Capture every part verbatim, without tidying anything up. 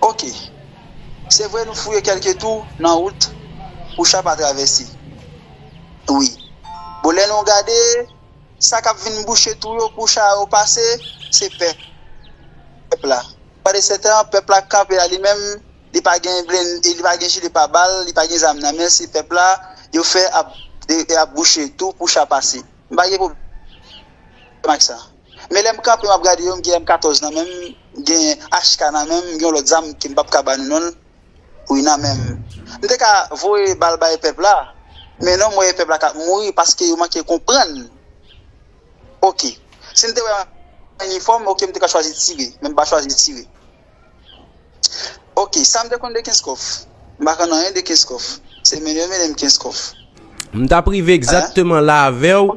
Ok. Se vre nou fouye kèlke tou nan wout pou cha pa travèse. Wi. Bon, lè nou gade, sa k ap vin bouche tou yo pou cha yo pase, se pèp la. Pandan se tan, pèp la kanpe la li menm, li pa gen blen, li pa gen jile pa bal, li pa gen zam nan men, se pèp la yo fè ap, e, ap bouche tou pou cha pase. M pa gen pwoblèm ak sa. Men lè m kanpe, m ap gade yo, m gen M katòz nan men m, m gen H K nan men m, m gen yon lòt zam ke m p ap ka ba nou non l. Wi, nan men m. M te ka voye bal bay pèp la, men non, m wè pèp la k ap mouri paske yo manke konprann. Ok. Si m te wè yon inifòm, ok, m te ka chwazi tire, men m pa chwazi tire. Ok, sa m te konn de Kenskòf? M pa konn anyen de Kenskòf. Se mennen yo mennen m Kenskòf. M t ap rive egzakteman la avè w.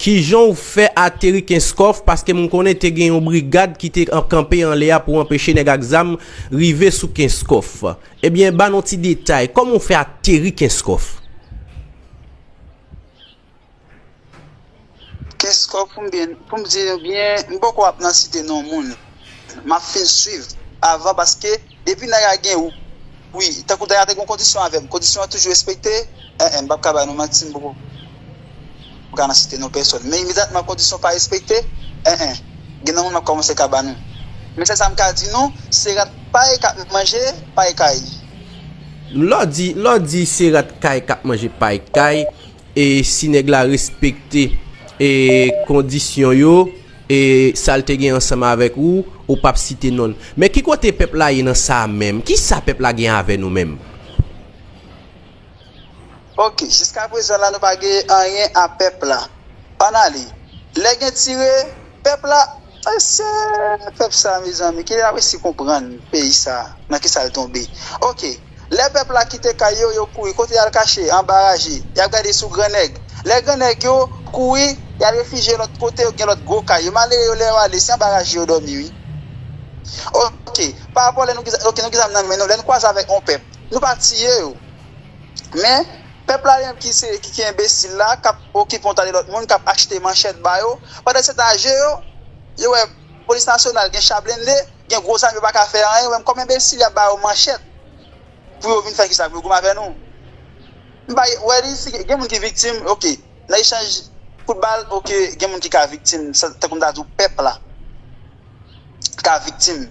Kijan w fè ateri Kenskòf? Paske m konnen te gen yon brigad ki te an-, kanpe anlè a pou anpeche nèg ak zam rive sou Kenskòf. Ebyen, ban nou ti detay. Kòman w fè ateri Kenskòf? Kenskòf, pou m byen, pou m di nou byen, m poko ap nan site non moun. M ap fin swiv avan paske depi nèg la gen wi, tankou dayè te gen kondisyon avè m, kondisyon an toujou respekte, en, en, m p ap ka ba nou manti, m poko ka nan site non pèsòn. Men imedyatman kondisyon pa respekte, en, en, gen nan moun m ap kòmanse ka ba nou. Men sèl sa m ka di nou, se rat pay k ap manje pay kay. Lè w di, lè w di se rat kay k ap manje pay kay, e si nèg la respekte, e kondisyon yo, e sa l te gen ansanm avèk ou, ou p ap site non l. Men ki kote pèp la ye nan sa a menm? Kisa pèp la gen avè nou menm? Ok, jiskaprezan la nou pa gen anyen a pèp la. Ann ale. Lè gen tire, pèp la, mesye, pèp sa, mezanmi, ki l ap resi konprann peyi sa, nan kisa l tonbe. Ok, lè pèp la kite kay yo, yo kouri, kote y al kache? Anba raje. Y ap gade sou gran nèg. Lè gran nèg yo kouri, y al refijye lòt kote, gen lòt gwo kay. Yo malere yo, lè yo ale, se anba raje yo dòmi, wi. Ok, pa rapò lè nou gen, ok, nou gen zam nan men nou, lè nou kwaze avèk yon pèp, nou pa tiye yo. Men, pèp la li menm ki se, ki, ki enbesil la, k ap okipe yon ta de lòt moun, k ap achte manchèt ba yo. Pandan se tan, je yo, yo wè polis nasyonal gen cha blende, gen gwo zam, yo pa ka fè anyen, yo menm kòm enbesil, y ap ba yo manchèt pou yo vin fè kisa, pou yo goumen avè nou. M pa wè li, si gen moun ki viktim, ok, nan echanj kout bal, ok, gen moun ki ka viktim, sa, tankou m ta di w, pèp la ka viktim.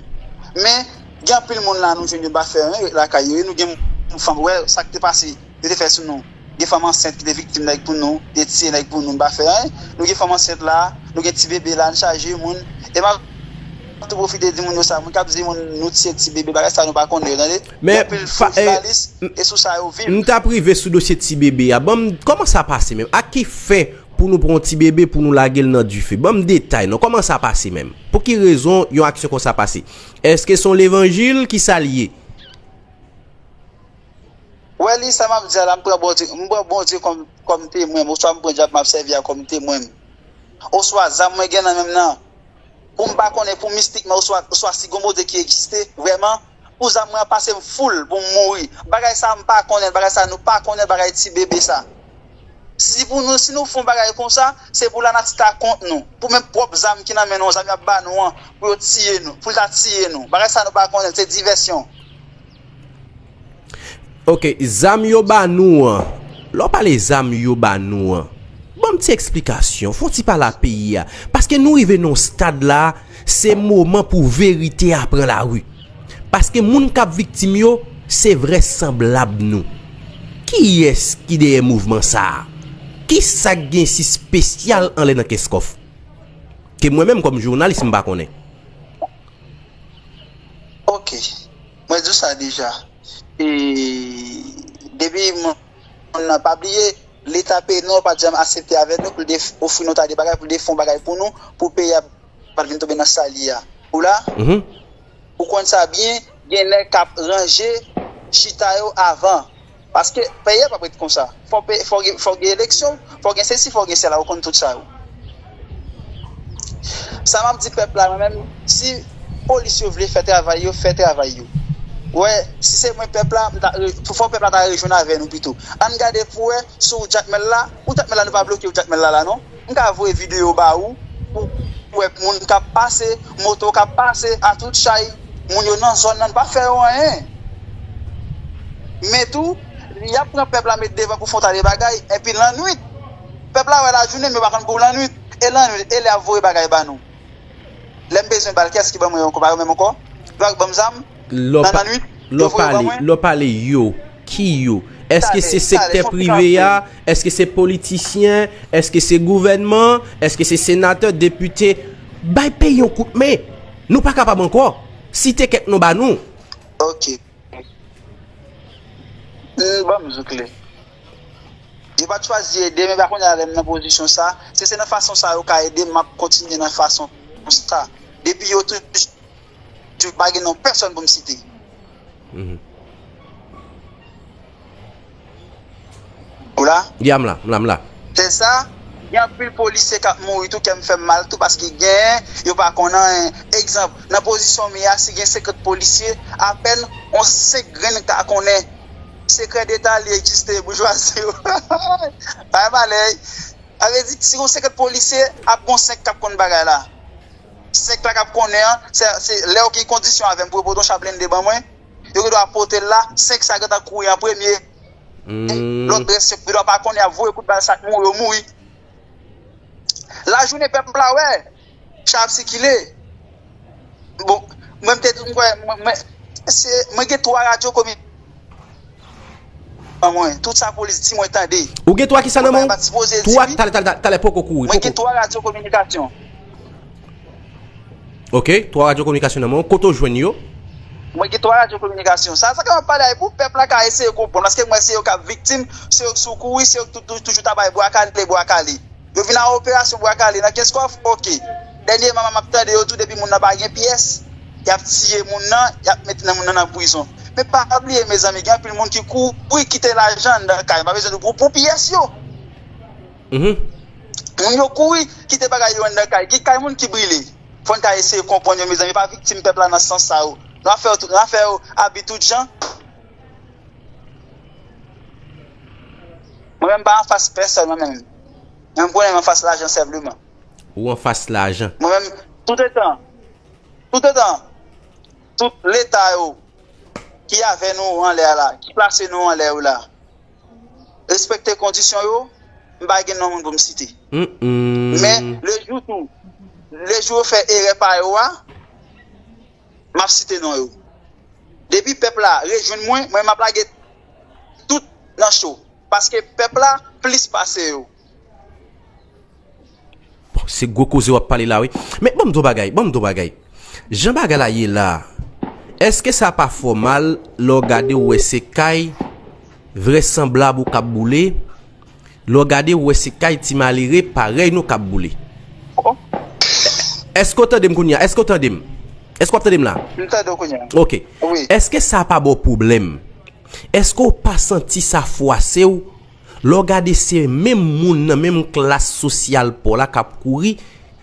Men, gen anpil moun la nou jwenn yo pa fè anyen lakay yo, e nou gen moun fanm, wè sa k te pase, yo te fè sou nou. Gen fanm ansent ki te viktim nèg pou nou, te tiye nèg pou nou, nou pa fè anyen. Nou gen fanm ansent la, nou gen ti bebe la, n chaje moun. E m ap tou pwofite di moun yo sa, moun k ap di moun nou tiye ti bebe, bagay sa nou pa konnen yo, tande. Men, gen anpil fo jounalis, e sou sa yo viv. M t ap rive sou dosye ti bebe a. Ban m, kòman sa pase menm? A ki fen pou nou pran yon ti bebe pou nou lage l nan dife? Ban m detay non, kòman sa pase menm? Pou ki rezon yon aksyon konsa pase? Èske se yon levanjil? Kisa l ye? Wè li, sa m ap di a la, m pran Bondye, m pran Bondye kòm, kòm temwen m, oswa m pran dyab m ap sèvi a kòm temwen m. Oswa zam mwen gen nan men m nan, pou m pa konnen, pou mistikman, oswa, oswa si gon Bondye ki egziste vrèman, pou zam mwen an pase m foul, pou m mouri. Bagay sa a m pa konnen l, bagay sa a nou pa konnen l, bagay ti bebe sa. Si pou nou, si nou fè yon bagay konsa, se pou lanati ta kont nou. Pou menm pwòp zam ki nan men nou, zam y ap ba nou an, pou yo tiye nou, pou l ta tiye nou. Bagay sa nou pa konnen l, se divèsyon. Ok, zam yo ba nou an. Lè w pale zam yo ba nou an, ban m ti eksplikasyon, fè yon ti pale a peyi a. Paske nou rive nan yon stad la, se moman pou verite a pran lari. Paske moun k ap viktim yo, se vrèsanblab nou. Kiyès ki dèyè mouvman sa a? Kisa k gen si espesyal anlè nan Kenskòf? Ke mwen menm kòm jounalis, m pa konnen. Ok. Mwen di w sa deja. E depi moun, moun nan pa bliye, Leta peyi nou an pa t janm aksepte avèk nou pou l te ofri nou ta de bagay, pou l te fè yon bagay pou nou, pou peyi a pa t vin tonbe nan sa l ye a. Ou la? Mhm. Ou konn sa byen, gen nèg k ap ranje chita yo avan. Paske peyi a p ap ret konsa. Fò pe-, fò gen, fò gen eleksyon, fò gen sesi, fò gen sela, ou konn tout sa yo. Sa m ap di pèp la, mwen menm, si polis yo vle fè travay yo, fè travay yo. Wè, si se mwen pèp la, m ta re-, fò pèp la ta rejwenn avè nou pito. Ann gade pou wè si w Jakmèl la, ou Jakmèl la, nou pa bloke w Jakmèl la, la non. M ka voye videyo ba ou, ou, wè moun k ap pase, moto k ap pase a tout chay, moun yo nan zòn nan, n pa fè yo anyen. Men tou, y ap pran pèp la met devan pou fè yon ta de bagay, epi lannwit, pèp la wè lajounen, men yo pa konn pou lannwit, e lannwit, e lè y ap voye bagay ba nou. Lè m bezwen bal, kiyès ki ban mwen yon konpa yo menm ankò? Yo ak ban m zam nan lannwit, yo voye yo ban mwen. Lè w pale yo, ki yo? Èske se sektè prive a? Èske se politisyen? Èske se gouvènman? Èske se senatè, depite? Bay peyi yon kout men. Nou pa kapab ankò. Site kèk non ba nou. Ok. Ban m zouk li. Yo pa t chwazi ede m, men pa kounye a lè m nan pozisyon sa. Si se nan fason sa yo ka ede m, m ap kontinye nan fason sa. Depi yo toujou pa gen non pèsonn pou m site. Ou la? Ya, m la, m la, m la. Se sa, gen anpil polisye k ap mouri tou, kè m fè m mal tou, paske gen, yo pa konn anyen. Egzanp, nan pozisyon m ye a, si gen senkant polisye, apèn yon senk grenn ka konnen. Sekrè deta li egziste, boujwazi yo. Bay malèy. Sa vle di, si gon senkant polisye, ap gon senk k ap konn bagay la. Senk la k ap konnen an, se, se lè yo gen kondisyon avè m pou yo pote yon cha blende ban mwen, yo gen dwa pote l la, senk sa gentan kouri an premye. Lòt rès yo gen dwa pa konnen, y ap voye kout bal, sa k mouri, yo mouri. Lajounen pèp la wè, cha ap sikile. Bon, mwen m te di, mwen, mwen, mwen, se, mwen gen twa radyo komi-, an mwen, tout sa polis di mwen tande. Ou gen twa ki sa nan men w? Twa, talè, talè, talè, talè, poko kouri, poko. Mwen gen twa radyo kominikasyon. Ok, twa radyo kominikasyon nan men w. Kote w jwenn yo? Mwen gen twa radyo kominikasyon. Sa, sa k ap pale a, e pou pèp la ka eseye konprann, paske mwen se yo k ap viktim, se yo k sou kouri, se yo k tou-, tou-, toujou ta bay bwa kale, bwa kale. Yo vin a operasyon bwa kale nan Kenskòf, ok. Dènyèman, m ap tande yo tou, depi moun nan pa gen pyès, y ap tiye moun nan, y ap mete nan moun nan nan prizon. Men pa bliye, mezanmi, gen anpil moun ki kouri kite lajan anndan kay, pa bezwen pou, pou pyès yo. Moun yo kouri kite bagay yo anndan kay, gen kay moun ki brile. Fò n ka eseye konprann yo, mezanmi, pa viktim pèp la nan sans sa yo. Nou ap fè yo, nou ap fè yo abi tout jan. Mwen menm pa anfas pèsòn, mwen menm. Men m konnen m anfas lajan senpleman. Ou anfas lajan. Mwen menm, toutotan, toutotan, tout leta yo ki avè nou anlè a la, ki plase nou anlè yo la, respekte kondisyon yo, m pa gen non moun pou m site. Men, lejou tou, lejou yo fè erè pa yo a, m ap site non yo. Depi pèp la rejwenn mwen, mwen m ap lage tout nan cho. Paske pèp la plis pase yo. Bon, se gwo koze w ap pale la, wi. Men ban m di w bagay, ban m di w bagay. Jan bagay la ye la, èske sa pa fè w mal lè w gade w wè se kay vrèsanblab ou k ap boule? Lè w gade, w wè se kay ti malere parèy nou k ap boule. Èske w tande m kounye a? Èske w tande m? Èske w ap tande m la? M tande w kounye a. Ok. Wi. Èske sa pa ba w pwoblèm? Èske w pa santi sa fwase w? Lè w gade se menm moun nan menm klas sosyal pa w la k ap kouri,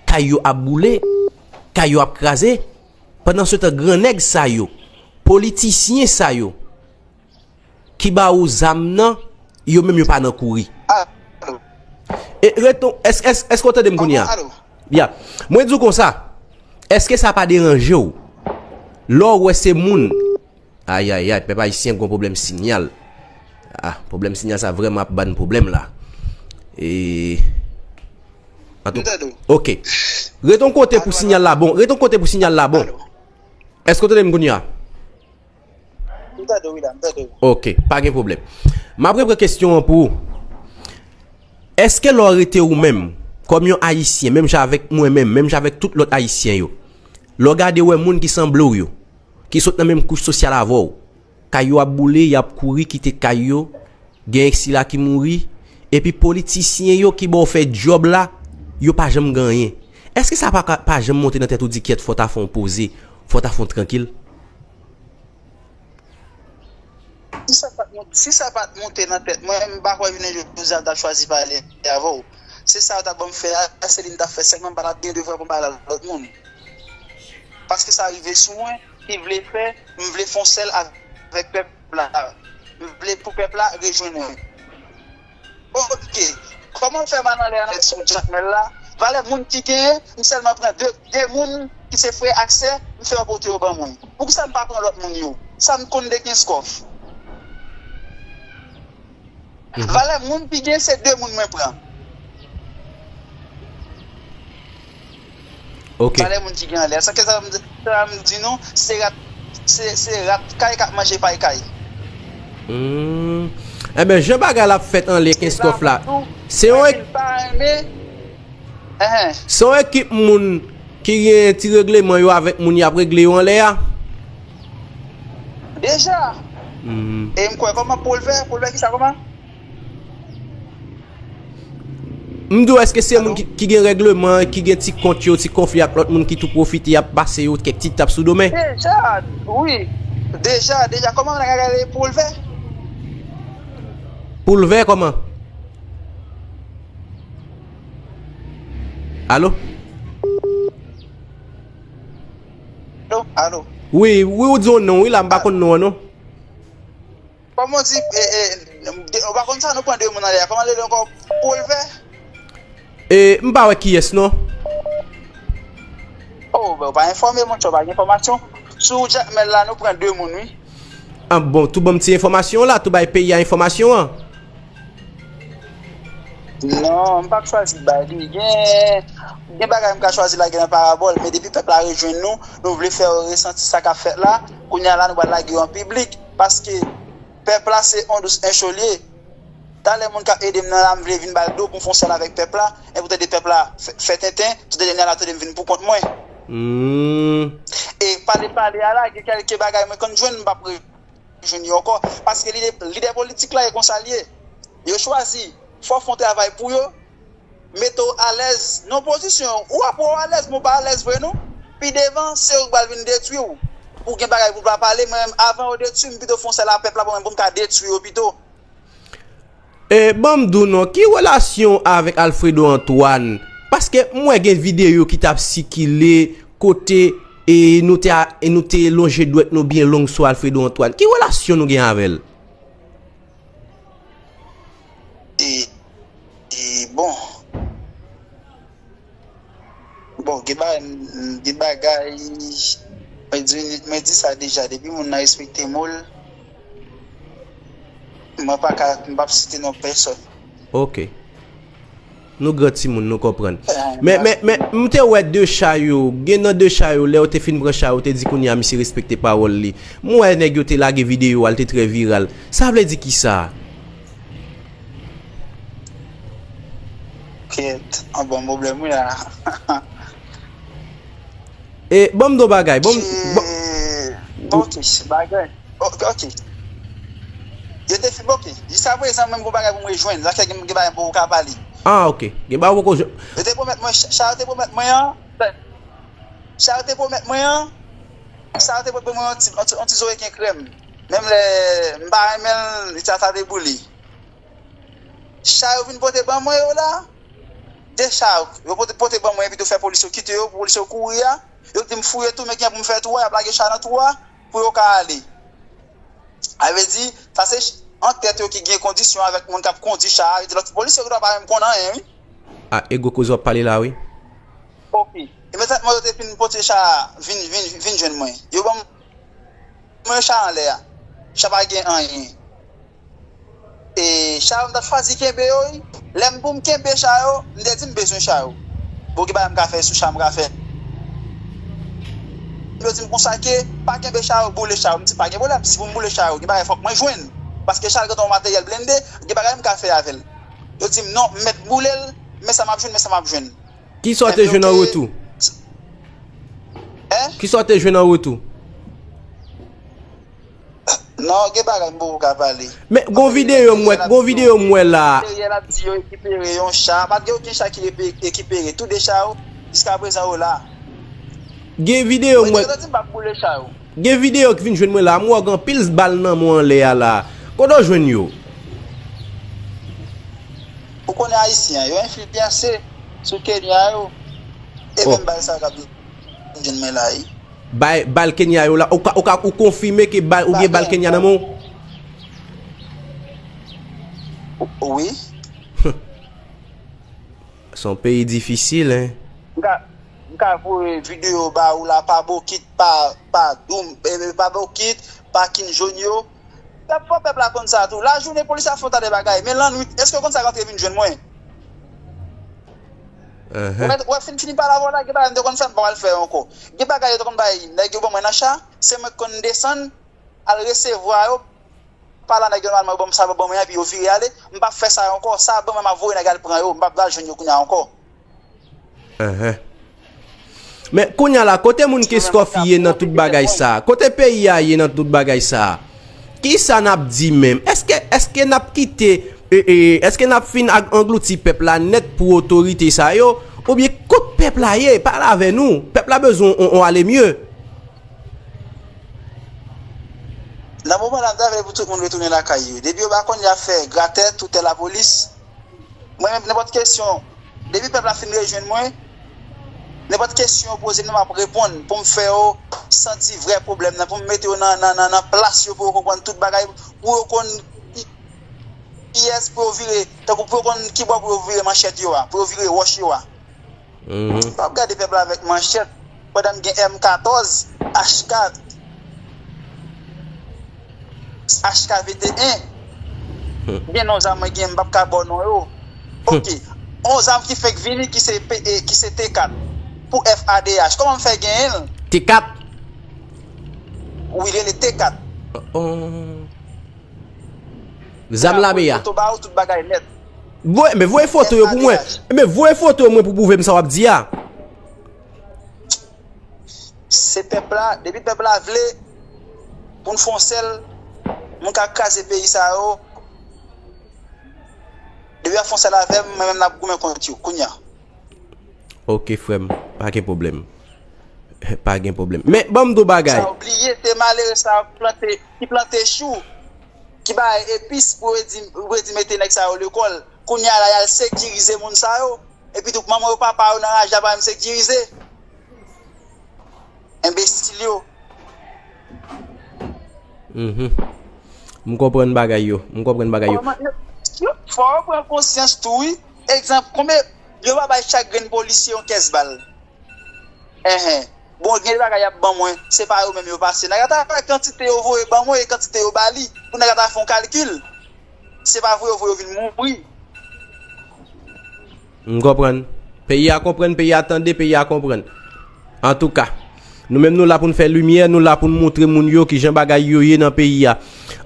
kay yo ap boule, kay yo ap kraze. Pandansetan, gran nèg sa yo, politisyen sa yo, ki ba ou zam nan, yo menm yo pa nan kouri. Alo. E, Reton, èske, èske, èske w tande m kounye a? Alo, alo. Ya. Mwen di w konsa, èske sa pa deranje w? Lè w wè se moun. Ayayay, pèp ayisyen gon pwoblèm sinyal. Ah, pwoblèm sinyal sa vrèman ap ban pwoblèm la. E. Antou-, m tande w. Ok. Ret yon kote pou sinyal la bon. Ret yon kote pou sinyal la bon. Alo. Èske w tande m kounye a? M tande w, wi la, m tande w. Ok, pa gen pwoblèm. M ap repran kesyon an pou ou. Èske lè w rete ou menm, kòm yon Ayisyen, menm jan avèk mwen menm, menm jan avèk tout lòt Ayisyen yo, lè w gade w wè moun ki sanble w yo, ki sot nan menm kouch sosyal avè w, kay yo ap boule, y ap kouri kite kay yo, gen sila ki mouri, epi politisyen yo ki ba w fè djòb la, yo pa janm gen anyen. Èske sa pa ka, pa janm monte nan tèt ou di, "Kyèt, fò w ta fè yon poze, fò w ta fè yon trankil"? Si sa pa t mont-, si sa pa t monte nan tèt mwen, m pa kwè jounen jodi a m t ap chwazi pale avè w. Se sa yo t ap ban m fè a, se li m t ap fè sèlman, m pa t ap gen devwa pou m pale a lòt moun. Paske sa rive sou mwen, ki vle fè, m vle fè yon sèl avèk pèp la. M vle pou pèp la rejwenn mwen. Ok, kòman w fè mal anlè a sou Jakmèl la, Valè moun ki genyen, m sèlman pran de, de moun ki se frè ak sè, m fè yo pote yo ban mwen. Poukisa m pa pran lòt moun yo? Sa m konn de Kenskòf? Valè moun ki gen, se de moun mwen pran. Ok. Valè moun ki gen anlè. Sa ke sa m, sa m di nou, se rat, se, se rat kay k ap manje pay kay. Hmm. Ebyen, jan bagay la ap fèt anlè Kenskòf la, se yon pa renmen. Ehe. Se yon ekip moun ki gen ti regleman yo avèk moun y ap regle yo anlè a. Deja. E m kwè kòman Polvè, Polvè ki sa kòman? M di w, èske se moun ki, ki gen regleman, ki gen ti kont yo, ti konfli ak lòt moun ki tou pwofite y ap pase yo kèk ti tap sou do men? Deja, wi. Deja, deja, kòman nan gagay Polvè? Polvè kòman? Alo? Alo, alo. Wi, wi, ou di yon non, wi, la, m pa konn non an, non. Kòman w di, e, e, ou pa konn sa, nou pran de moun anlè a. Kòman l rele ankò? Polvè? E, m pa wè kiyès, non. Oh, ben, ou pa enfòme, monchè, ou pa gen enfòmasyon. Sou Jakmèl la, nou pran de moun, wi. Ah, bon, tou ban m ti enfòmasyon la, tou bay peyi a enfòmasyon an. Non, m p ap chwazi bay li. Gen, gen bagay m ka chwazi lage nan parabòl, men depi pèp la rejwenn nou, nou vle fè yo resanti sa k ap fèt la, kounye a la nou pral lage yo an piblik, paske pèp la se on dous en cho l ye. Talè moun k ap ede m nan la, m vle vin ba l do pou m fè yon sèl avèk pèp la, men pou tande pèp la fè, fè tenten, tout dènye a la tande m vin pou kont mwen. E pale pale a la, gen kèlke bagay mwen konn jwenn, m p ap re- jwenn yo ankò. Paske lidè, lidè politik la, e konsa l ye. Yo chwazi, fò w fè yon travay pou yo, mete w alèz nan pozisyon ou, apre w alèz, men w pa alèz vre non. Pi devan, se yo k pral vin detwi w. Pou gen bagay pou w pa pale, mwen menm, avan yo detwi m, pito fè yon sèl a pèp la, mwen menm, pou m ka detwi yo pito. E, ban m di w non, ki relasyon w avèk Alfredo Antoine? Paske m wè gen videyo ki t ap sikile kote e nou te, a- e nou te lonje dwèt nou byen long sou Alfredo Antoine. Ki relasyon nou gen avè l? E, e, bon. Bon, gen bagay, gen bagay, mwen di, mwen di sa deja, depi moun nan respekte mo l, mwen pa ka, m p ap site non pèsòn. Ok. Nou gran timoun, nou konprann. Men, men, men, m te wè de cha yo, gen nan de cha yo, lè yo te fin pran cha yo, te di kounye a misye respekte pawòl li. M wè nèg yo te lage videyo a, l te trè viral. Sa vle di kisa? Kèt, an bon pwoblèm wi la. E, ban m di w bagay, ban m. Ok, bagay. Ok, ok. Yo te fin, ok. Jiskaprezan, menm gon bagay pou m rejwenn. Sa fè gen, gen bagay pou ou ka pale. Ah, ok. Gen bagay ou poko jwenn. Yo te pwomèt mwen, cha, cha yo te pwomèt mwen an. Cha yo te pwomèt mwen an. Cha yo te pwomèt mwen an ti, an ti, an ti zo reken krèm. Menm lè m pa renmen l, li ta ta deboule. Cha yo vin pote ban mwen yo la. De cha yo, yo pote, pote ban mwen epi tou fè polis yo kite yo, pou polis yo kouri a. Yo di m fouye tou, men gen pou m fè tou a, y ap lage cha nan tou a, pou yo ka ale. A vle di, sa se ch- an tèt yo ki gen kondisyon avèk moun k ap kondi cha a, vle di lòt polis yo ki dwa pa menm konn anyen, wi. A, e gwo koze w ap pale la, wi. Ok. Imedyatman yo te fin pote cha a, vin, vin, vin jwenn mwen. Yo ban mwen cha anlè a. Cha pa gen anyen. E cha yo m t ap chwazi kenbe yo, wi. Lè m pou m kenbe cha yo, m te di m bezwen cha yo. Bon, gen bagay m ka fè sou cha m ka fè. Yo di m konsa ke, pa kenbe cha yo, boule cha yo. M di pa gen pwoblèm, si pou m boule cha yo, gen bagay fòk mwen jwenn. Paske cha yo gentan yon materyèl blende, gen bagay m ka fè avè l. Yo di m non, m mèt boule l, men sa m ap jwenn, men sa m ap jwenn. Kisa w te jwenn an retou? Hein? Kisa w te jwenn an retou? Non, gen bagay m poko ka pale. Men, gon videyo m wè, gon videyo m wè la. Materyèl ap di yo ekipere yon cha. Pa t gen okenn cha ki epe- ekipere. Tou de cha yo, jiskaprezan yo la. Gen videyo m wè. Yo di m pa boule cha yo. Gen videyo ki vin jwenn mwen la. M wè gen anpil bal nan men w anlè a la. Kote w jwenn yo? Ou konnen Ayisyen, yo enfliyanse sou Kenya yo. E menm bal sa k ap vin jwenn mwen la, wi. Bay, bal Kenya yo la, ou ka, ou ka, ou konfime ke bal, ou gen bal Kenya nan men w? Wi. Se yon peyi difisil, en. M ka, m ka voye videyo ba ou la, pa bokit, pa, pa doum, eh, pa bokit, pa kin jòn yo. Pèp, fò pèp la konn sa tou. Lajounen polis la fè yon ta de bagay, men lannwit, èske w konn sa k antre vin jwenn mwen? Ou mèt, wè, fin fini pale avè w la, gen bagay m te konn fè, m pa pral fè yo ankò. Gen bagay yo te konn bay nèg yo ban mwen nan cha, se mwen k konn desann, al resevwa yo, pa la nèg yo nòmalman yo ban m sa, yo ban mwen an, epi yo vire ale. M p ap fè sa yo ankò. Sa ban mwen, m ap voye nèg al pran yo. M p ap al jwenn yo kounye a ankò. Enhen. Men kounye a la, kote moun Kenskòf ye nan tout bagay sa a? Kote peyi a ye nan tout bagay sa a? Kisa n ap di menm? Èske, èske n ap kite, e, e, èske n ap fin ag-, anglouti pèp la nèt pou otorite sa yo? Oubyen kot pèp la ye? Pale avè nou. Pèp la bezwen on, on ale mye. Nan moman la, m ta vle pou tout moun retounen lakay yo. Depi yo pa konn y ap fè gratè, toutè lapolis, mwen menm, nenpòt kesyon, depi pèp la fin rejwenn mwen, nenpòt kesyon yo poze m nan, m ap reponn pou m fè yo santi vrè pwoblèm nan, pou m mete yo nan, nan, nan, nan plas yo, pou yo konprann tout bagay, pou yo konn ki, kiyès pou yo vire, tankou pou yo konn ki bò pou yo vire manchèt yo a, pou yo vire wòch yo a. M p ap gade pèp la avèk manchèt pandan m gen M katòz, H kat, H K venteyen. Gen non zam mwen gen, m p ap ka ba w non yo. Ok. On zam ki fenk vini ki se, P- eh, ki se T kat. Pou F A D H. Kòman m fè genyen l? T kat. Wi, li rele T kat. Oh. Zam lame a. Foto ba ou, tout bagay nèt. Voye, men voye foto yo pou mwen. Men voye foto yo mwen pou pwouve m sa w ap di a. Se pèp la, depi pèp la vle pou n fè yon sèl, moun ka kraze peyi sa yo. Depi y ap fè yon sèl avè m, mwen menm n ap goumen kont yo kounye a. Ok, frè m, pa gen pwoblèm. Pa gen pwoblèm. Men, ban m di w bagay. Sa w bliye, se malere sa yo ki plante, ki plante chou, ki bay epis pou yo di, pou yo di mete nèg sa yo lekòl. Kounye a la, y al sekirize moun sa yo. Epi tou, manman yo, papa yo nan raje a pa menm sekirize. Enbesil yo. Mhm. M konprann bagay yo. M konprann bagay yo. Fò yo pran konsyans tou, wi. Egzanp, konbyen, yo pa bay chak grenn polisye yon kès bal. Enhen. Bon, gen de bagay y ap ban mwen, se pa yo menm yo pase. N a ka ta wè kantite yo voye ban mwen e kantite yo ba li, pou n a ka ta fè yon kalkil. Se pa voye yo voye yo vin mouri. M konprann. Peyi a konprann, peyi a tande, peyi a konprann. Antouka, nou menm nou la pou n fè limyè, nou la pou n montre moun yo kijan bagay yo ye nan peyi a.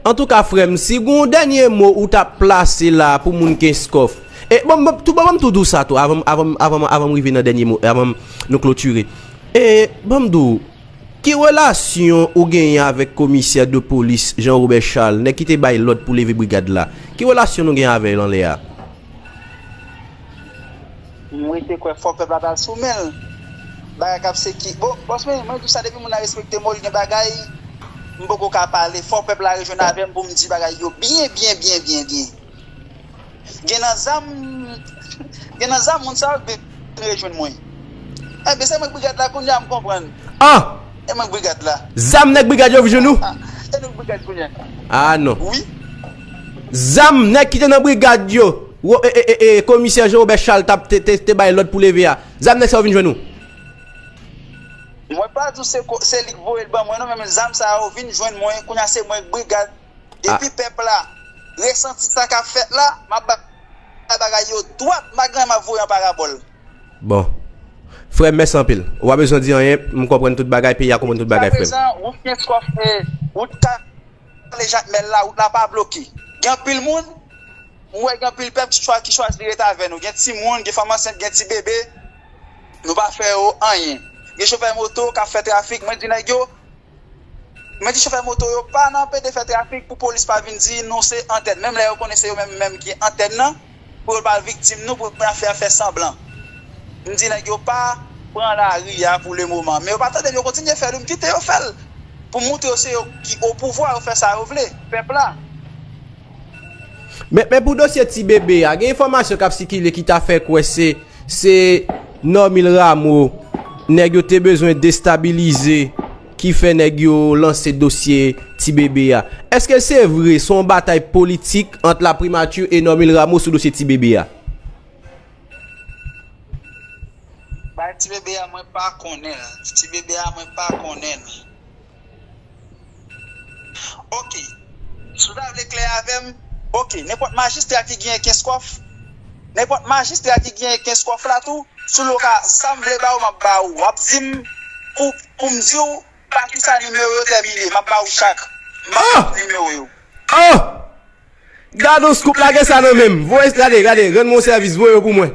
Antouka, frè m, si gen yon dènye mo ou t ap plase la pou moun Kenskòf, e, bon, bon, tou, bon, ban m tou di w sa tou, avan, avan, avan, avan m rive nan dènye mo, avan nou klotire. E, ban m di w, ki relasyon ou genyen avèk komisè de polis Jean Robert Charles, nèg ki te bay lòd pou leve brigad la? Ki relasyon nou genyen avè l anlè a? M rete kwè fò pèp la t al sou men l. Bagay k ap seki. Bon, bòs mwen, mwen di w sa, depi moun nan respekte mo l, gen bagay m poko ka pale. Fò pèp la rejwenn avè m pou m di bagay yo byen, byen, byen, byen, byen. Gen nan zam, gen nan zam moun sa yo k vin rejwenn mwen. Enben, se mwen k brigad la kounye a, m konprann. Ah! E mwen k brigad la. Zam nèg brigad yo vin jwenn ou? Ah, e nou k brigad kounye a. Ah non. Wi. Zam nèg ki te nan brigad yo, wo- e, e, e, e, komisè Jean Robert Charles t ap te, te, te bay lòd pou leve a. Zam nèg sa yo vin jwenn ou? Mwen pa di w se ko- se li k voye l ban mwen non, men zam sa yo vin jwenn mwen, kounye a se mwen k brigad. Depi pèp la resanti sa k ap fèt la, m ap bay bagay yo dwat, m pa gen anyen m ap voye an parabòl. Bon. Frè m, mèsi anpil. Ou pa bezwen di anyen, m konprann tout bagay, peyi a konprann tout bagay, frè m. Jiskaprezan, wout Kenskòf, e, wout Kale Jakmèl la, wout la pa bloke. Gen anpil moun, m wè gen anpil pèp ki chwa- ki chwazi rete avè nou. Gen timoun, gen fanm ansent, gen ti bebe, nou pa fè yo anyen. Gen chofè moto k ap fè trafik, mwen di nèg yo, Mwen di chofè moto yo pa nan pede fè trafik pou polis pa vin di nou se antèn. Menm lè yo konnen se yo menm menm ki antèn nan, pou yo pa viktim nou, pou yo pa fè, fè sanblan. M di nèg yo pa pran lari a pou lemoman. Men yo pa tande m, yo kontinye fè l, m kite yo fè l. Pou m montre yo se yo ki o pouvwa, yo fè sa yo vle, pèp la. Men, men pou dosye ti bebe a, gen enfòmasyon k ap sikile ki ta fè kwè se, se Normil Rameau, nèg yo te bezwen destabilize, ki fè nèg yo lanse dosye ti bebe a. Èske se vre, se yon batay politik ant la primati e Normil Rameau sou dosye ti bebe a? Ti bebe a mwen pa konnen l. Ti bebe a mwen pa konnen l. Ok. Si w ta vle klè avè m, ok, nenpòt majistra ki genyen Kenskòf, nenpòt majistra ki genyen Kenskòf la tou, si w ka, sa m vle ba ou, m ap ba ou. W ap di m pou, pou m di w pa kisa nimewo yo tèmine, m ap ba ou chak. M ap ba ou nimewo yo. Oh! Gade yon scoop, lage sa nan men m. Voye, gade, gade, rann mwen yon sèvis, voye yo pou mwen.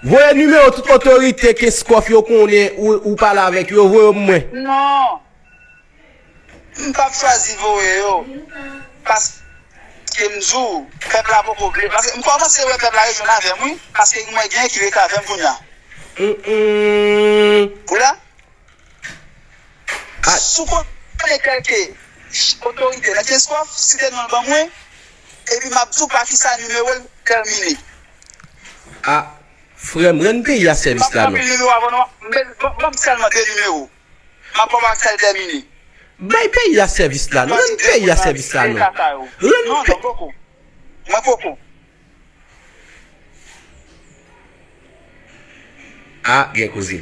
Voye nimewo tout otorite Kenskòf yo konnen ou, ou pale avèk yo, voye yo pou mwen. Non. M p ap chwazi voye yo. Paske m di w, pèp la poko vle. Paske m kòmanse wè pèp la rejwenn avè m, wi. Paske mwen gen ki rete avè m kounye a. Mm, mm. Ou la? Ah. Si w konnen kèlke otorite nan Kenskòf, site non l ban mwen, epi m ap di w pa kisa nimewo l tèmine. Ah, frè m, rann peyi a sèvis la non. M ap ranpli nimewo avan non. M, ban, ban m sèlman de nimewo. M ap ba w ak sa l tèmine. Bay peyi a sèvis la non. Rann peyi a sèvis la non. Rann pe- Mwen poko. Ah, gen koze.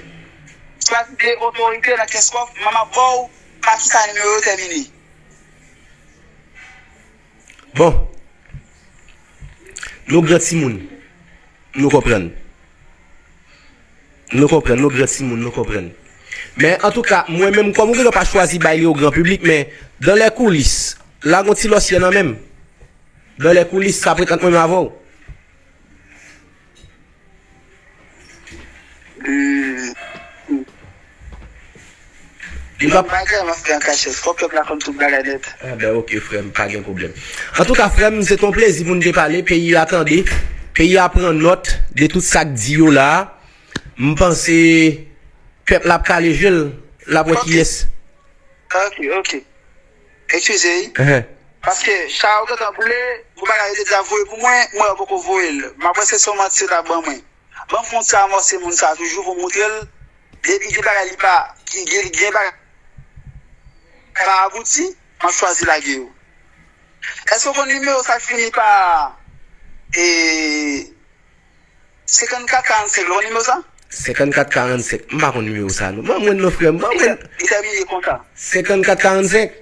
Chwazi de otorite nan Kenskòf, m ap ba w pa kisa nimewo yo tèmine. Bon. Nou gran timoun. Nou konprann. Nou konprann, nou gran timoun, nou konprann. Men, antouka, mwen menm, kòm ou genlè pa chwazi bay li o gran piblik, men, dans les coulisses, lage yon ti lòsyè nan men m. Dans les coulisses, sa ap ret ant mwen menm avè w. Hmm. Li pa bagay m ap fè an kachèt. Fòk pèp la konn tout bagay nèt. Ah ben, ok, frè m, pa gen pwoblèm. Antouka, frè m, se t on plezi pou n te pale. Peyi a tande. Peyi a pran nòt de tout sa k di yo la. M panse pèp la ap kale je l, l ap wè kiyès. Ok, ok. Eskize, wi. Paske cha yo gentan boule, pou bagay yo te di ap voye pou mwen, mwen yo poko voye l. M ap wè se son manti yo t ap ban mwen. Ban m fè yon ti amòse moun sa toujou pou m montre l. Depi gen bagay li pa, ki gen, gen bagay pa abouti, m ap chwazi lage yo. Èske w konn nimewo sa k fini pa, e, senkannkat karannsenk la, w konn nimewo sa? Senkannkat karannsenk. M pa konn nimewo sa non. Ban mwen non, frè m. Ban mwen. Li tèmine konsa. Senkannkat karannsenk?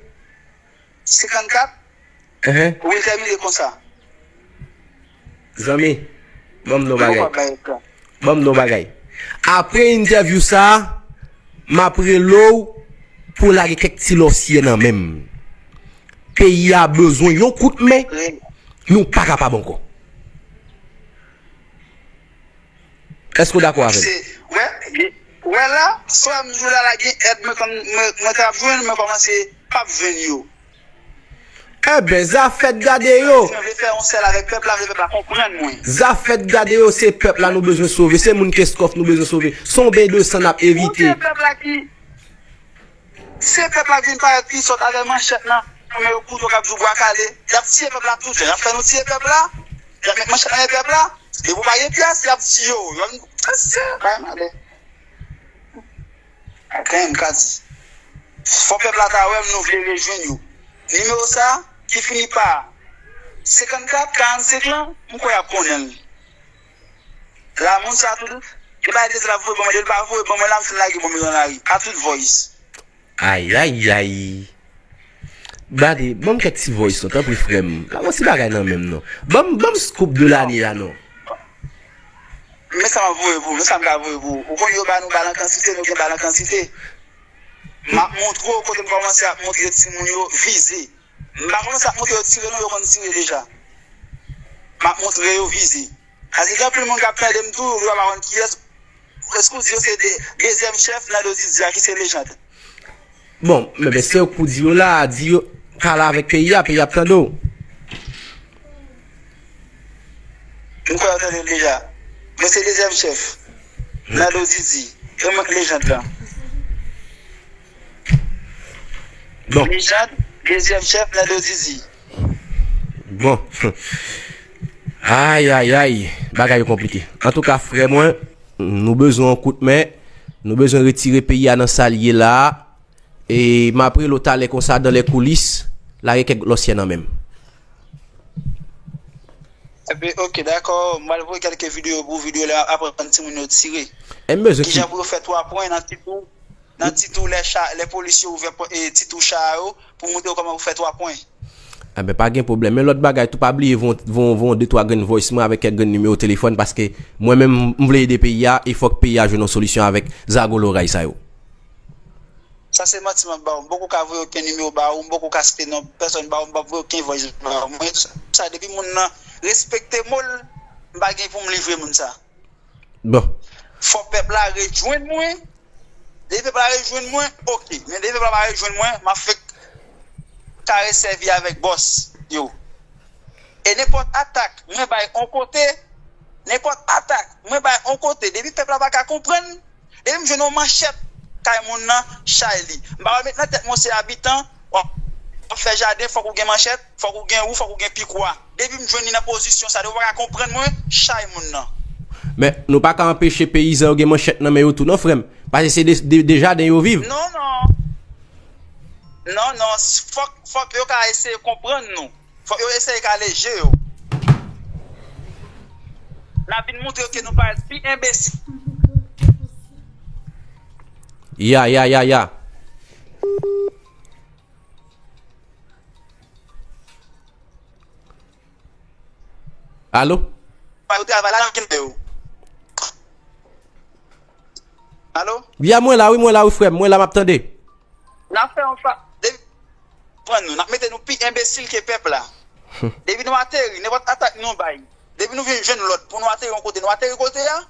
Senkannkat? Wi, li tèmine konsa. Zanmi, ban m di w bagay. Ban m di w bagay. Apre entèvyou sa, m ap rele w pou w lage kèk ti lòsyè nan men m. Peyi a bezwen yon kout men, nou pa kapab ankò. Èske w dakò avè m? Se, wè, wè la, sa m di w la, la gen èd mwen, mwen, mwen t ap jwenn, mwen kòmanse p ap jwenn yo. Enben, zafè t gade yo. Si mwen vle fè yon sèl avèk pèp la, m vle pèp la konprann mwen. Zafè t gade yo, se pèp la nou bezwen sove, se moun Kenskòf nou bezwen sove. Se yon ben de san n ap evite. Ou se pèp la ki Se pèp la k vin parèt pi sòt avè manchèt nan men yo, kouto k ap di w bwa kale. Y ap tiye pèp la tout jan. Y ap fè nou tiye pèp la. Y ap met manchèt nan men pèp la. Depi w pa gen pyès, y ap tiye w. Y ap, se bagay malè. Ak anyen m ka di. Fò pèp la ta wè m, nou vle rejwenn yo. Nimewo sa, ki fini pa senkannkat karannsenk lan, m kwè y ap konnen l. La, moun sa tou, li pa ede l ap voye ban mwen, li pa voye ban mwen la, m fin lage bon mwen nan lari. A tout voice. Ayayay. Gade, ban m kèk ti voice non, tanpri frè m. Pa gon ti bagay nan men m non. Ban m, ban m scoop de lane a non. Men sa m ap voye pou ou, men sa m ka voye pou ou. Ou konn yo ba nou bal an kantite, nou gen bal an kantite. M ap montre w kote m kòmanse ap montre timoun yo vize. M pa kòmanse ap montre yo tire non, yo konn tire deja. M ap montre yo vize. Paske gen anpil moun k ap tande m tou, yo pa konn kiyès. Èske w di yo se de, dezyèm chèf nan do Didi a ki se Lejand? Bon, men, men se yo k pou di yo la, di yo, pale avèk peyi a, peyi a ap tande w. M kwè yo tande l deja. Mwen se dezyèm chèf nan do Didi. E mwen k Lejand lan. Bon. Lejand, dezyèm chèf nan do Didi. Bon. Ay, ay, ay. Bagay yo konplike. Antouka, frè mwen, nou bezwen yon kout men. Nou bezwen retire peyi a nan sa l ye la a. E m ap rele w talè konsa dans les coulisses. Lage kèk lòsyè nan men m. Epi, ok, dakò, m pral voye kèlke videyo pou videyo lè ap aprann timoun yo tire. M bezwen ki jan pou yo fè twa pwen nan ti tou, nan ti tou lè cha, lè polis yo ouvè pò- e ti tou cha yo, pou montre yo kòman pou fè twa pwen. Enben, pa gen pwoblèm. Men lòt bagay tou, pa bliye voye, voye, voye de twa grenn voice mwen avèk kèk grenn nimewo telefòn, paske mwen menm, m vle ede peyi a, e fòk peyi a jwenn yon solisyon avèk zago loray sa yo. Sa se manti m ap ba ou. M poko ka voye okenn nimewo ba ou, m poko ka site non pèsòn ba ou, m p ap voye okenn voice ba ou. Mwen, sa, depi moun nan respekte mo l, m pa gen pou m livre moun sa. Bon. Fò pèp la rejwenn mwen. Depi pèp la rejwenn mwen, ok. Men depi pèp la pa rejwenn mwen, m ap fèk kare sèvi avèk bòs yo. E nenpòt atak mwen bay on kote, nenpòt atak mwen bay on kote, depi pèp la pa ka konprann, depi m jwenn yon manchèt kay moun nan, chay li. M pa wè met nan tèt mwen se abitan, w ap, w ap fè jaden, fòk ou gen manchèt, fòk ou gen wou, fòk ou gen pikwa. Depi m jwenn li nan pozisyon sa, depi w pa ka konprann mwen, chay moun nan. Men, nou pa ka anpeche peyizan yo gen manchèt nan men yo tou, non, frè m. Paske se de, de, de jaden yo viv. Non, non. Non, non. Fòk, fòk yo ka eseye konprann nou. Fòk yo eseye kale je yo. N ap vin montre yo ke nou parèt pi enbesil. Ya, ya, ya, ya. Alo? Alo? Ya, mwen la, wi, mwen la, wi, frè m. Mwen la, m ap tande. N ap fè yon fa-, depi pran nou, n ap mete nou pi enbesil ke pèp la. Depi nou ateri, nenpòt atak nou bay, depi nou vin jwenn lòd pou nou ateri yon kote, nou ateri kote a.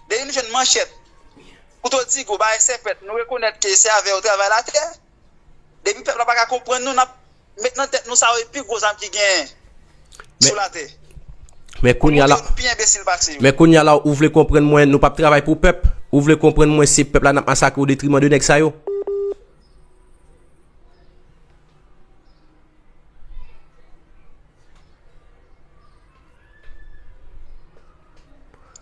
Depi nou jwenn manchèt, kouto digo, bagay sèpèt, nou rekonèt ke se avè yo travay latè. Depi pèp la pa ka konprann nou, n ap met nan tèt nou sa yo e pi gwo zam ki genyen sou latè. Men kounye a la, pou montre yo nou pi enbesil pase yo. Men kounye a la, ou vle konprann mwen, nou p ap travay pou pèp. Ou vle konprann mwen, se pèp la n ap masakre o detriman de nèg sa yo.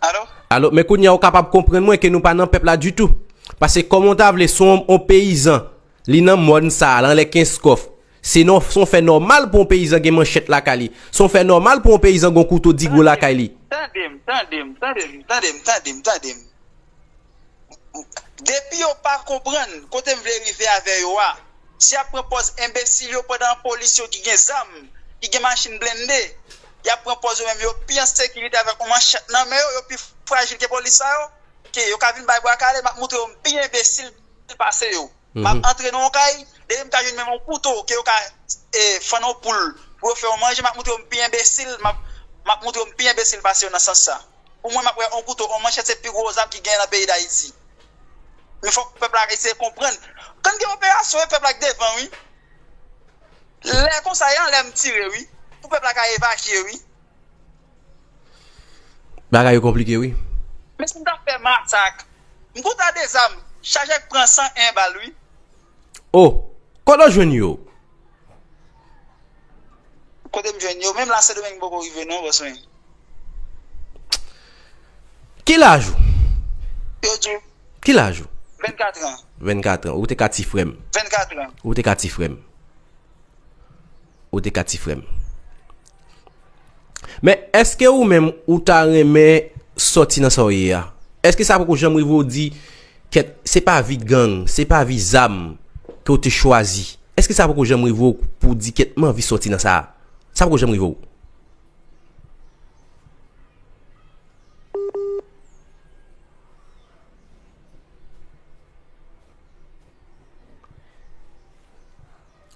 Alo? Alo, men kounye a ou kapab konprann mwen ke nou pa nan pèp la ditou. Paske kòman w ta vle, se yon, yon peyizan, li nan mòn sa a, l anlè Kenskòf. Se nò-, se yon fè nòmal pou yon peyizan gen manchèt lakay li. Se yon fè nòmal pou yon peyizan gen yon kouto digo lakay li. Tande m, tande m, tande m, tande m, tande m, tande m. Depi yo pa konprann kote m vle rive avè yo a, si y ap pran pòz enbesil yo pandan polis yo ki gen zam, ki gen machin blende, y ap pran pòz yo menm yo pi an sekirite avèk yon manchèt nan men yo, yo pi frajil ke polis sa yo, ke yo ka vin bay bwa kale, m ap montre yo m pi enbesil pase yo. M ap antre nan yon kay, depi m ka jwenn menm yon kouto ke yo ka, e, fann yon poul pou yo fè yon manje, m ap montre yo m pi enbesil, m ap, m ap montre yo m pi enbesil pase yo nan sans sa. Pou mwen, m ap wè yon kouto, yon manchèt se pi gwo zam ki genyen nan peyi Dayiti. Men fòk pèp la eseye konprann. Kan gen operasyon, e pèp la k devan, wi. Lè konsa, e anlè m tire, wi. Pou pèp la ka evakye, wi. Bagay yo konplike, wi. Men si m ta fè masak, m konn ta de zam, chaje k pran san en bal, wi. O, kote w jwenn yo? Kote m jwenn yo? Menm la, Sendomeng poko rive non, bòs mwen. Ki laj ou? Yo di. Ki laj ou? Vennkat an. Vennkat an. Ou te ka ti frè m. Vennkat an. Ou te ka ti frè m. Ou te ka ti frè m. Men, èske ou menm, ou ta renmen sòti nan sa w ye a? Èske sa poko janm rive w di, kèt, se pa vi gang, se pa vi zam ke w te chwazi? Èske sa poko janm rive w pou w di, kèt, m anvi sòti nan sa a? Sa poko janm rive w?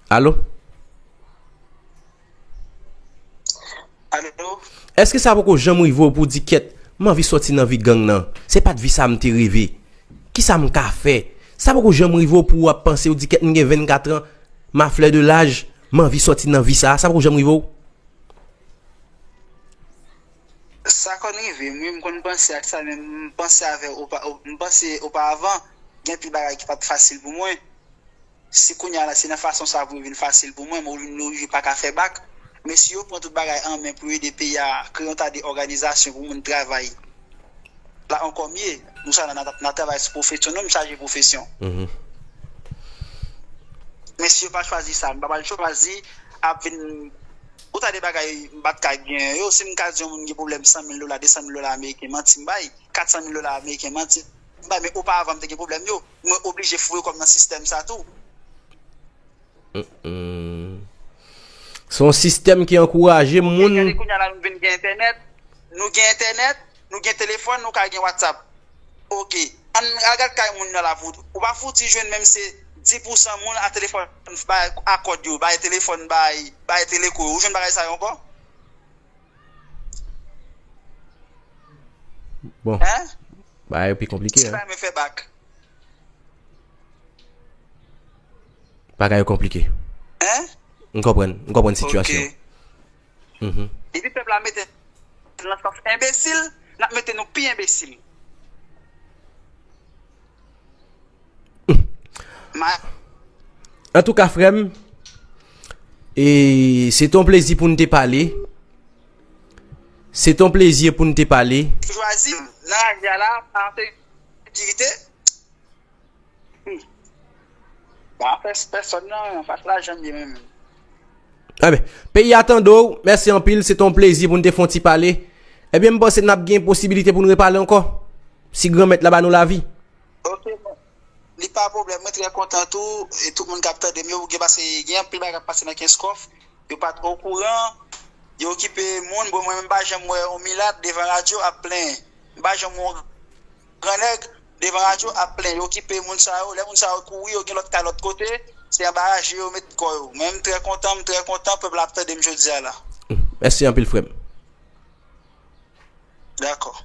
Alo? Alo? Èske sa poko janm rive w pou w di, kèt, m anvi sòti nan vi gang nan? Se pa t vi sa m te reve. Kisa m ka fè? Sa poko janm rive w pou w ap panse, w di, kèt, m gen vennkat an, ma fleur de l'âge, m anvi sòti nan vi sa a? Sa poko janm rive w? Sa konn rive m, wi, m konn panse ak sa, men m panse avè opa-, o-, m panse oparavan, gen anpil bagay ki pa t fasil pou mwen. Si kounye a la, se nan fason sa pou vin fasil pou mwen, mwen vin oblije pa ka fè bak. Men si yo pran tout bagay an men pou ede peyi a, kreye yon ta de òganizasyon pou moun travay, la ankò mye. Nou sa la, n a, n a travay sou pwofesyon nou, m chaje pwofesyon. Men si yo pa chwazi sa, m pa pral chwazi ap vin Ou ta de bagay m pa t ka gen yo. Si m ka di yon moun gen pwoblèm san mil dola, de san mil dola ameriken, manti m bay, kat san mil dola ameriken, manti m bay, men oparavan m te gen pwoblèm yo, mwen oblije foure kò m nan sistèm sa tou. Se yon sistèm ki ankouraje moun. Gade kounye a la, nou vin gen entènèt, nou gen entènèt, nou gen telefòn, nou ka gen WhatsApp. Ok. Ann al gad kay moun nan la pou ou pa fouti jwenn menm se dis pousan moun a telefòn bay a kòd yo, bay telefòn bay bay teleko yo. Ou jwenn bagay sa yo ankò? Bon. Hein? Bagay yo pi konplike. Ti bagay mwen fè bak. Bagay yo konplike. Hein? M konprann, m konprann sitiyasyon. Ok. Mhm. Depi pèp la mete nan sans enbesil, n ap mete nou pi enbesil. Antouka frè m, e se t yon plezi pou n te pale. Se t yon plezi pou n te pale. Chwazi nan lari a la pa an sekirite. Pa fè pèsòn nan anfas la janm ye menm. Enben, peyi a tande w, mèsi anpil, se t yon plezi pou n te fè yon ti pale. Ebyen, m panse n ap gen posibilite pou n repale ankò, si Granmèt la ba nou lavi. Ok, bon. Li pa pwoblèm, mwen trè kontan tou, e tout moun k ap tande m yo, gen pase gen anpil bagay k ap pase nan Kenskòf, yo pa t okouran, yo okipe moun, bon mwen menm m pa janm wè yon milat devan radyo ap plenyen, m pa janm wè yon gran nèg devan radyo ap plenyen, yo okipe moun sa yo, lè moun sa yo kouri, yo gen lòt kay lòt kote, se anba je yo met kò yo. Mwen m trè kontan, m trè kontan, pèp la ap tande m jodi a la. Mèsi anpil frè m. Dakò.